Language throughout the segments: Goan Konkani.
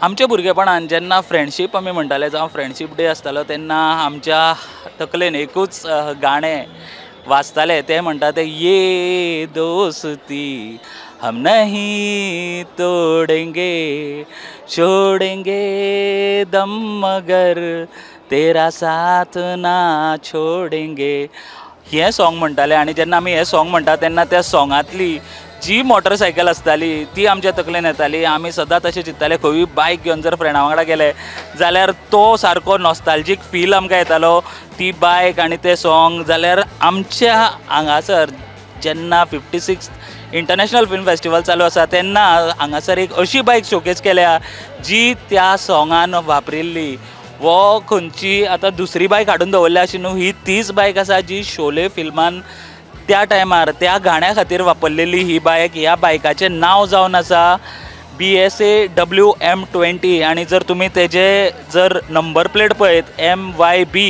आमच्या भुरगेपणान जेन्ना फ्रेंडशीप आमी म्हणटाले जावं फ्रेंडशीप डे आसतालो तेन्ना आमच्या तकलेन एकूच गाणें वाजतालें, तें म्हणटा तें ये दोस्ती हम नहीं तोडेंगे, छोडेंगे दम मगर तेरा साथ ना छोडेंगे, हें सॉंग म्हणटाले. आनी जेन्ना आमी हें सॉंग म्हणटा तेन्ना त्या सॉंगांतली जी मोटरसायकल आसताली ती आमच्या तकलेन येताली. आमी सदांच अशें चिंत्ताले खंयूय बायक घेवन जर फ्रेंडा वांगडा गेले जाल्यार तो सारको नॉस्ताल्जीक फील आमकां येतालो, ती बायक आनी तें सॉंग. जाल्यार आमच्या हांगासर जेन्ना 56th international film festival चालू आसा तेन्ना हांगासर एक अशी बायक शोकेस केल्या जी त्या सॉंगान वापरिल्ली. वो खंयची आतां दुसरी बायक हाडून दवरल्या अशी न्हू, ही तीच बायक आसा जी शोले फिल्मान त्या टायमार त्या गाण्या खातीर वापरलेली ही बायक. ह्या बायकाचें नांव जावन आसा BSA WM 20 आनी जर तुमी तेजे जर नंबर प्लेट पळयत MYB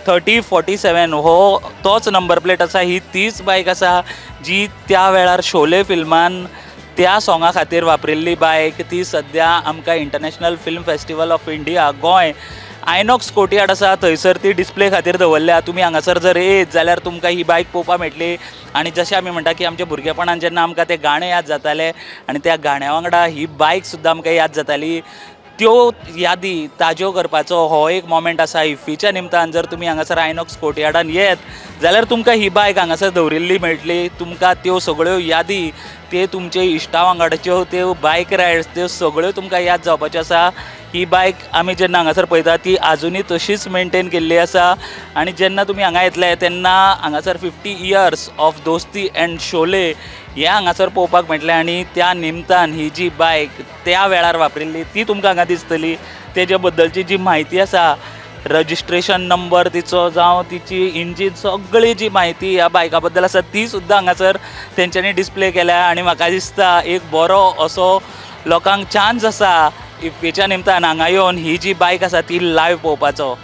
3047 हो तोच नंबर प्लेट आसा. ही तीच बायक आसा जी त्या वेळार शोले फिल्मान त्या सॉंगा खातीर वापरिल्ली बायक. ती सद्या आमकां international film festival of India Goa INOX courtyard आसा थंयसर ती डिस्प्ले खातीर दवरल्या. तुमी हांगासर जर येत जाल्यार तुमकां ही बायक पळोवपाक मेळटली. आनी जशें आमी म्हणटा की आमच्या भुरगेपणान जेन्ना आमकां तें गाणें याद जातालें आनी त्या गाण्या वांगडा ही बायक सुद्दां आमकां याद जाताली, त्यो यादी ताज्यो करपाचो हो एक मोमेंट आसा. इफ्फीच्या निमतान जर तुमी हांगासर आयनॉक्स कोर्टयार्डान येत जाल्यार तुमकां ही बायक हांगासर दवरिल्ली मेळटली. तुमकां त्यो सगळ्यो यादी, ते तुमचे इश्टा वांगडाच्यो त्यो बायक रायड्स, त्यो सगळ्यो तुमकां याद जावपाच्यो आसा. ही बायक आमी जेन्ना हांगासर पळयता ती आजुनूय तशीच मेनटेन केल्ली आसा. आनी जेन्ना तुमी हांगा येतले तेन्ना हांगासर 50 years of Dosti and Sholay हें हांगासर पळोवपाक मेळटलें. आनी त्या निमतान ही जी बायक त्या वेळार वापरिल्ली ती तुमकां हांगा दिसतली. तेजे बद्दलची जी म्हायती आसा, रजिस्ट्रेशन नंबर तिचो जावं तिची इंजीन, सगळी जी म्हायती ह्या बायका बद्दल आसा ती सुद्दां हांगासर तेंच्यांनी डिस्प्ले केल्या. आनी म्हाका दिसता एक बरो असो लोकांक चान्स आसा इफ्फीच्या निमतान हांगा येवन ही जी बायक आसा ती लायव्ह पळोवपाचो.